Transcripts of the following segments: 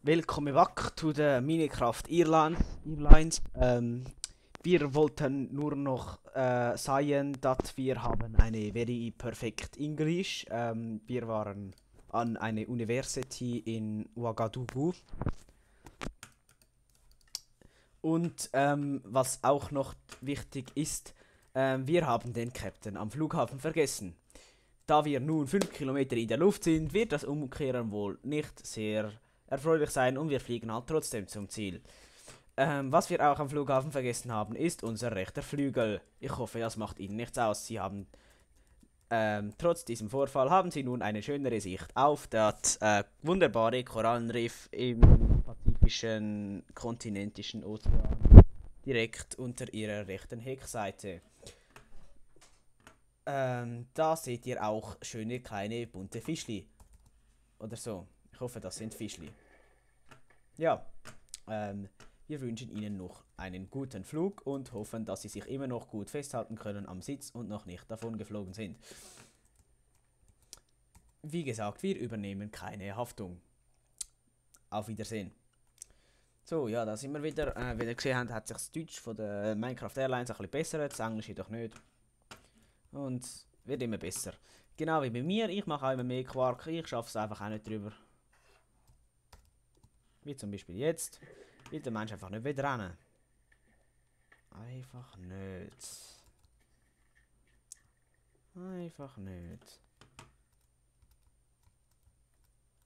Willkommen back to the Minecraft Airlines. Wir wollten nur noch sagen, dass wir haben eine very perfect English. Wir waren an eine University in Ouagadougou. Und was auch noch wichtig ist, wir haben den Captain am Flughafen vergessen. Da wir nun 5 Kilometer in der Luft sind, wird das Umkehren wohl nicht sehr erfreulich sein und wir fliegen halt trotzdem zum Ziel. Was wir auch am Flughafen vergessen haben, ist unser rechter Flügel. Ich hoffe, das macht Ihnen nichts aus. Sie haben trotz diesem Vorfall haben Sie nun eine schönere Sicht auf das wunderbare Korallenriff im pazifischen kontinentischen Ozean direkt unter Ihrer rechten Heckseite. Da seht ihr auch schöne kleine bunte Fischli. Oder so. Ich hoffe, das sind Fischli. Ja, wir wünschen Ihnen noch einen guten Flug und hoffen, dass Sie sich immer noch gut festhalten können am Sitz und noch nicht davon geflogen sind. Wie gesagt, wir übernehmen keine Haftung. Auf Wiedersehen. So, ja, da sind wir wieder. Wie ihr gesehen habt, hat sich das Deutsch von der Minecraft Airlines ein bisschen bessert, das Englisch jedoch nicht. Und wird immer besser. Genau wie bei mir, ich mache auch immer mehr Quark, ich schaffe es einfach auch nicht drüber. Wie zum Beispiel jetzt. Will der Mensch einfach nicht rennen. Einfach nicht. Einfach nicht.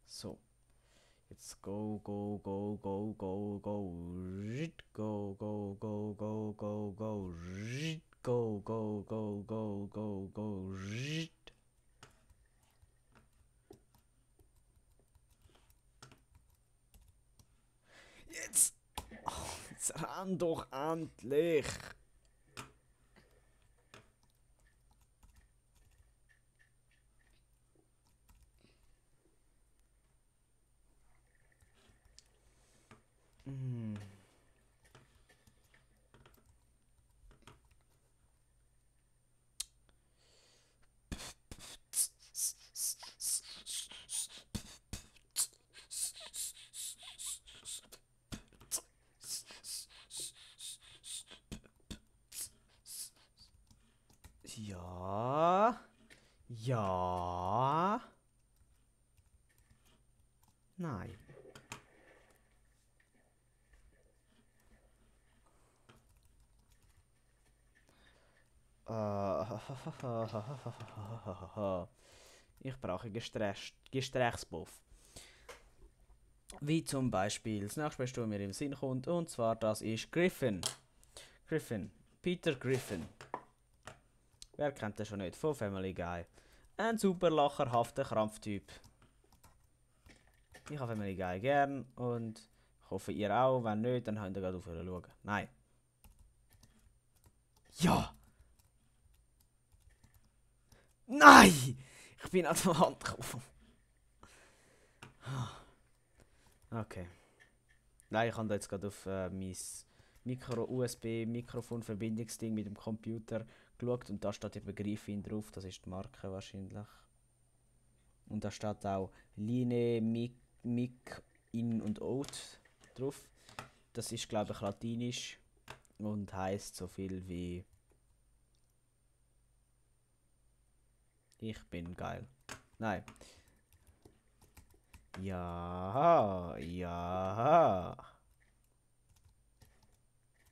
So. Jetzt go, go, go, go, go, go. Go, go, go, go, go, go. Go, go, go, go, go, go. Jetzt! Oh, jetzt renn doch endlich! Mm. Ja. Ja. Nein. Ich brauche Gesprächsbuff. Wie zum Beispiel das nächste Beste, was mir im Sinn kommt, und zwar das ist Griffin. Griffin. Peter Griffin. Wer kennt den schon nicht? Von Family Guy. Ein super lacherhafter Krampftyp. Ich habe Family Guy gern und ich hoffe ihr auch. Wenn nicht, dann könnt ihr gerade aufhören schauen. Nein. Ja! Nein! Ich bin an der Wand gekommen. Okay. Nein, ich habe da jetzt gerade auf mein Micro-USB-Mikrofon-Verbindungsding mit dem Computer geschaut und da steht eben Griffin drauf, das ist die Marke wahrscheinlich. Und da steht auch Line, Mic, In und Out drauf. Das ist, glaube ich, latinisch und heißt so viel wie ich bin geil. Nein. Ja, ja.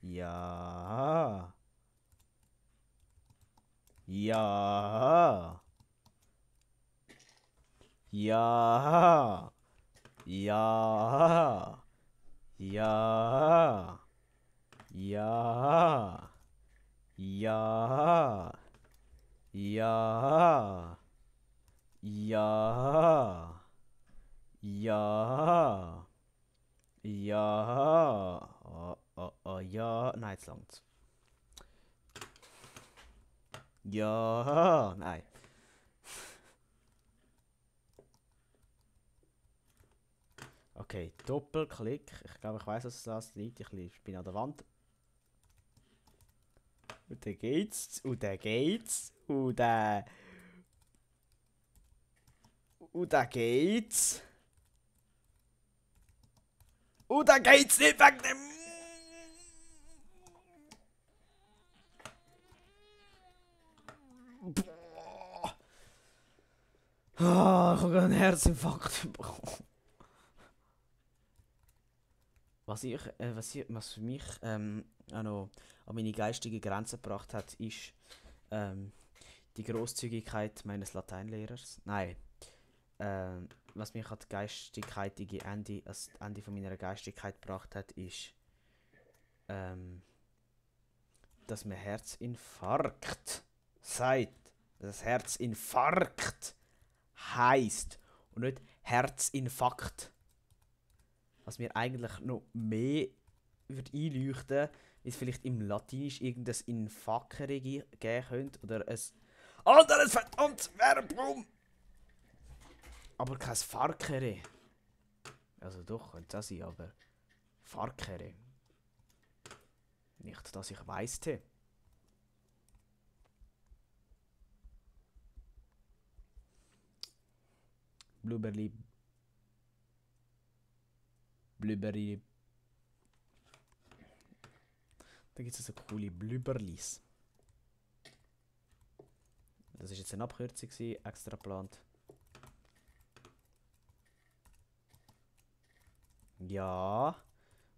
Ja. Ja. Ja. Ja. Ja. Ja. Ja. Ja. Ja. Ja. Ja. Oh, oh, oh, ja. Nein, jetzt langt's. Ja. Nein. Okay, Doppelklick. Ich glaube, ich weiß, was das liegt. Ich bin an der Wand. Und dann geht's. Und dann geht's. Und dann geht's. Und dann geht's nicht wegen dem... Boah. Ah, ich habe gerade einen Herzinfarkt bekommen. Was für mich auch noch an meine geistige Grenze gebracht hat, ist die Großzügigkeit meines Lateinlehrers. Nein. Was mich an die geistigkeit das Ende von meiner Geistigkeit gebracht hat, ist, dass man Herzinfarkt sagt. Das Herzinfarkt heisst und nicht Herzinfarkt. Was mir eigentlich noch mehr würde einleuchten, ist vielleicht im Latinisch irgendein Infakere geben könnte oder ein anderes verdammtes Verbum. Aber kein Farkere. Also doch, könnte es auch sein, aber Farkere. Nicht, dass ich weißte. Blubberli. Blubberli. Da gibt es so coole Blubberlis. Das war jetzt eine Abkürzung, extra geplant. Ja.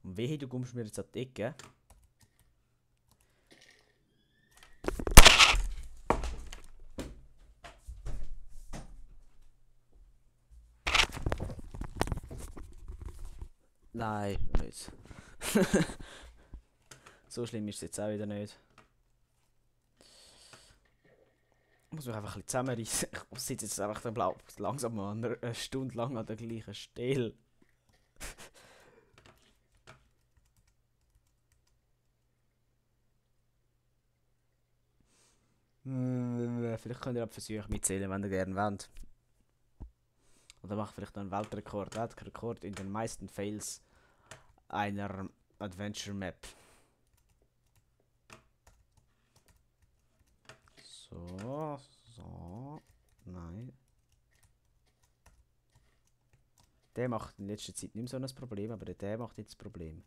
Und wehe, du kommst mir jetzt an die Ecke. Nein, nicht. So schlimm ist es jetzt auch wieder nicht. Ich muss mich einfach ein bisschen zusammenreißen. Ich sitze jetzt einfach dann langsam eine Stunde lang an der gleichen Stelle. Vielleicht könnt ihr ab Versuche mitzählen, wenn ihr gerne wollt. Oder macht vielleicht noch einen Weltrekord in den meisten Fails einer Adventure Map. So, nein. Der macht in letzter Zeit nicht mehr so ein Problem, aber der macht jetzt das Problem.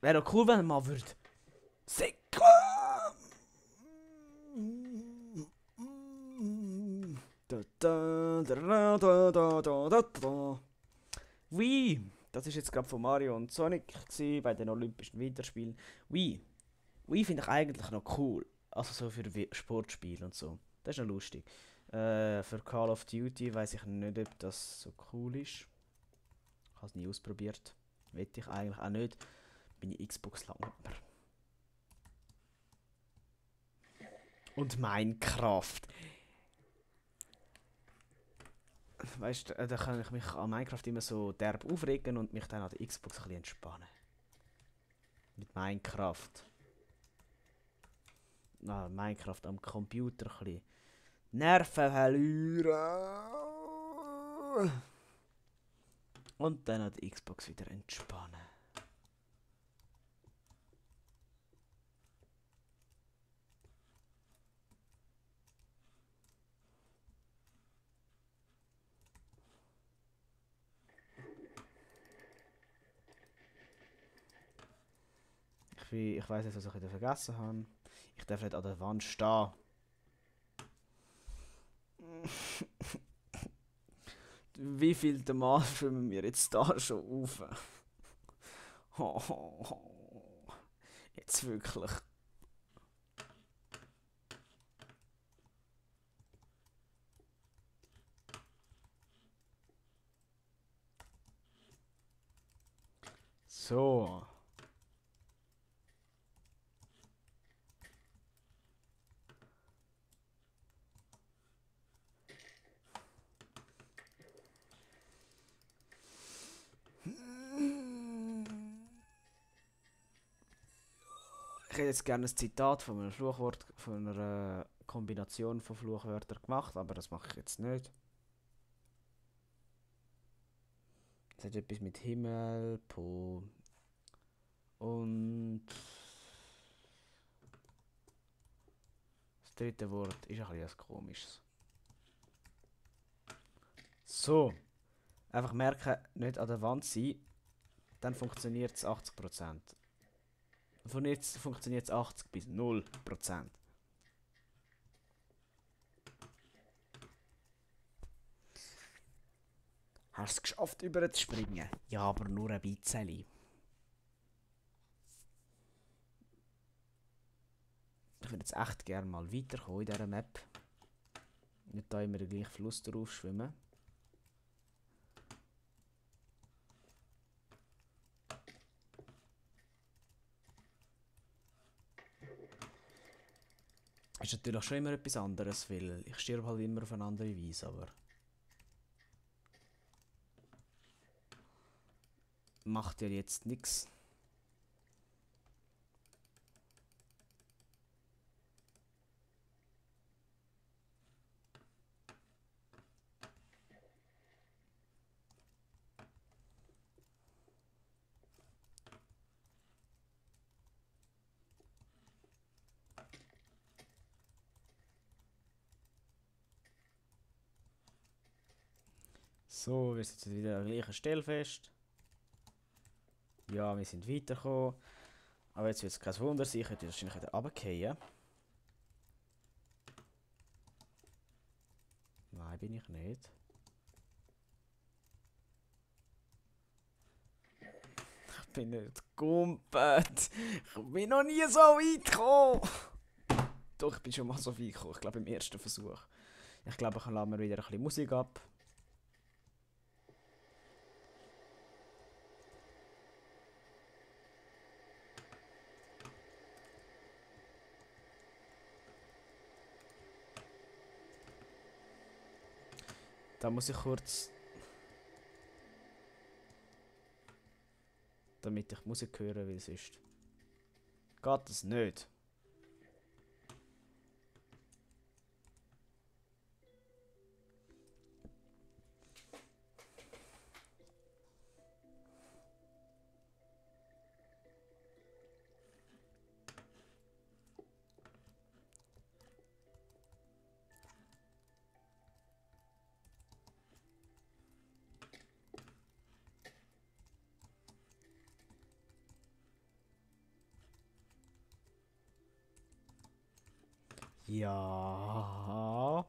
Wäre doch cool, wenn er mal würde. Wii! Das ist jetzt gerade von Mario und Sonic bei den Olympischen Winterspielen. Wii finde ich eigentlich noch cool. Also so für Sportspiele und so. Das ist noch lustig. Für Call of Duty weiß ich nicht, ob das so cool ist. Ich habe es nie ausprobiert. Wette ich eigentlich auch nicht. Bin ich Xbox lang. Und Minecraft. Weißt du, da kann ich mich an Minecraft immer so derb aufregen und mich dann an der Xbox ein bisschen entspannen. Mit Minecraft. Minecraft am Computer ein bisschen Nerven verlieren. Und dann an der Xbox wieder entspannen. Ich weiß nicht, was ich wieder vergessen habe. Ich darf nicht an der Wand stehen. Wie viel Mal schwimmen wir jetzt da schon auf? Jetzt wirklich. So. Ich hätte jetzt gerne ein Zitat von einem Fluchwort, von einer Kombination von Fluchwörtern gemacht, aber das mache ich jetzt nicht. Es hat etwas mit Himmel, Po und das dritte Wort ist ein bisschen ein komisches. So, einfach merken, nicht an der Wand sein, dann funktioniert es 80%. Von jetzt funktioniert es 80 bis 0%. Hast du es geschafft, über zu springen? Ja, aber nur ein bisschen. Ich würde jetzt echt gerne mal weiterkommen in dieser Map. Nicht da immer den gleichen Fluss drauf schwimmen. Ist natürlich schon immer etwas anderes, weil ich stirb halt immer auf eine andere Weise, aber... Macht ja jetzt nichts. So, wir sind jetzt wieder an der gleichen Stelle fest. Ja, wir sind weitergekommen. Aber jetzt wird es kein Wunder sein, ich werde wahrscheinlich wieder runterfallen. Nein, bin ich nicht. Ich bin nicht gumpet. Ich bin noch nie so weit gekommen. Doch, ich bin schon mal so weit gekommen. Ich glaube im ersten Versuch. Ich glaube, ich lasse mir wieder ein bisschen Musik ab. Da muss ich kurz... Damit ich Musik hören, weil sonst... Geht das nicht. Ja.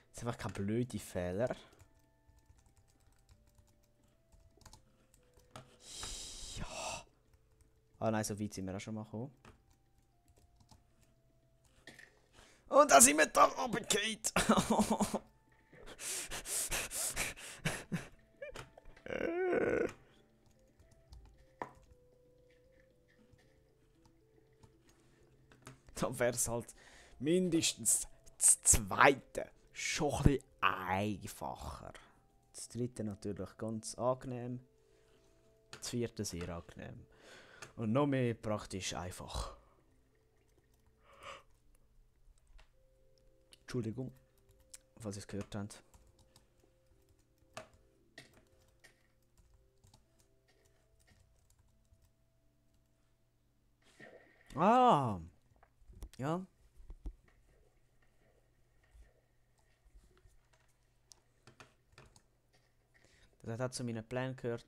Das ist einfach kein blöder Fehler. Ja. Ah nein, so weit sind wir auch schon mal gekommen. Und da sind wir da runtergefallen. Da wäre es halt mindestens das zweite schon ein bisschen einfacher. Das dritte natürlich ganz angenehm. Das vierte sehr angenehm. Und noch mehr praktisch einfach. Entschuldigung, falls ihr es gehört habt. Ah! Ja. Das hat zu meinen Plänen gehört.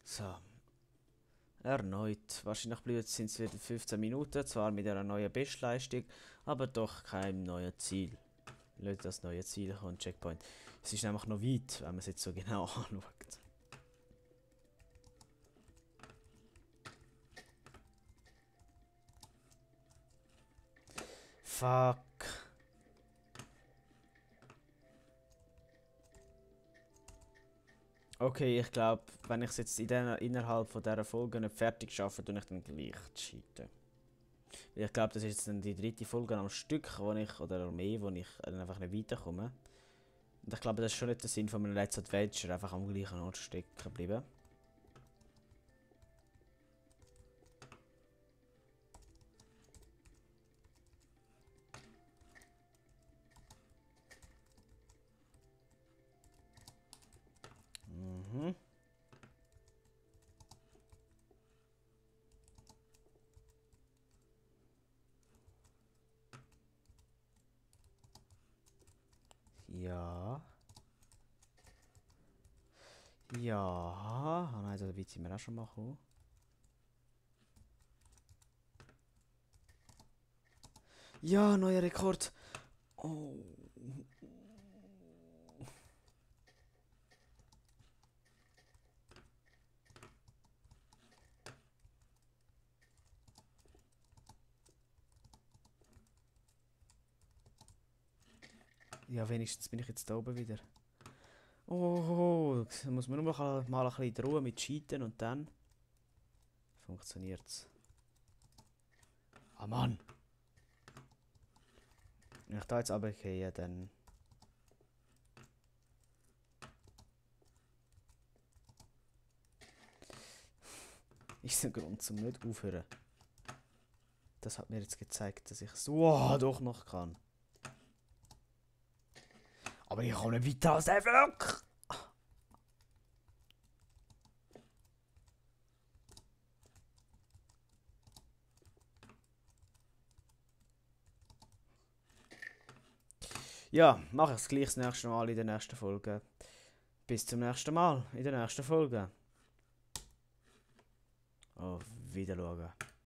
So. Erneut. Wahrscheinlich sind es wieder 15 Minuten, zwar mit einer neuen Bestleistung, aber doch kein neues Ziel. Nicht das neue Ziel kommt, Checkpoint. Es ist nämlich noch weit, wenn man es jetzt so genau anschaut. Fuck. Okay, ich glaube, wenn ich es jetzt innerhalb von dieser Folge nicht fertig schaffe, tue ich dann gleich cheaten. Ich glaube, das ist jetzt dann die dritte Folge am Stück, wo ich, oder mehr, wo ich einfach nicht weiterkomme. Und ich glaube, das ist schon nicht der Sinn von meinem Let's Adventure, einfach am gleichen Ort stecken bleiben. Mhm. Ja. Ja. Ah nein, so weit sind wir auch schon mal gekommen. Ja, neuer Rekord. Oh. Ja, wenigstens bin ich jetzt da oben wieder. Oh, da muss man nur mal ein bisschen drohen mit Cheaten und dann funktioniert's. Ah Mann! Wenn ich da jetzt runtergehe, dann... ist ein Grund zum nicht aufhören. Das hat mir jetzt gezeigt, dass ich es doch noch kann. Aber ich komme nicht weiter aus dem Block! Ja, mache ich es gleich das nächste Mal in der nächsten Folge. Bis zum nächsten Mal in der nächsten Folge. Auf Wiedersehen.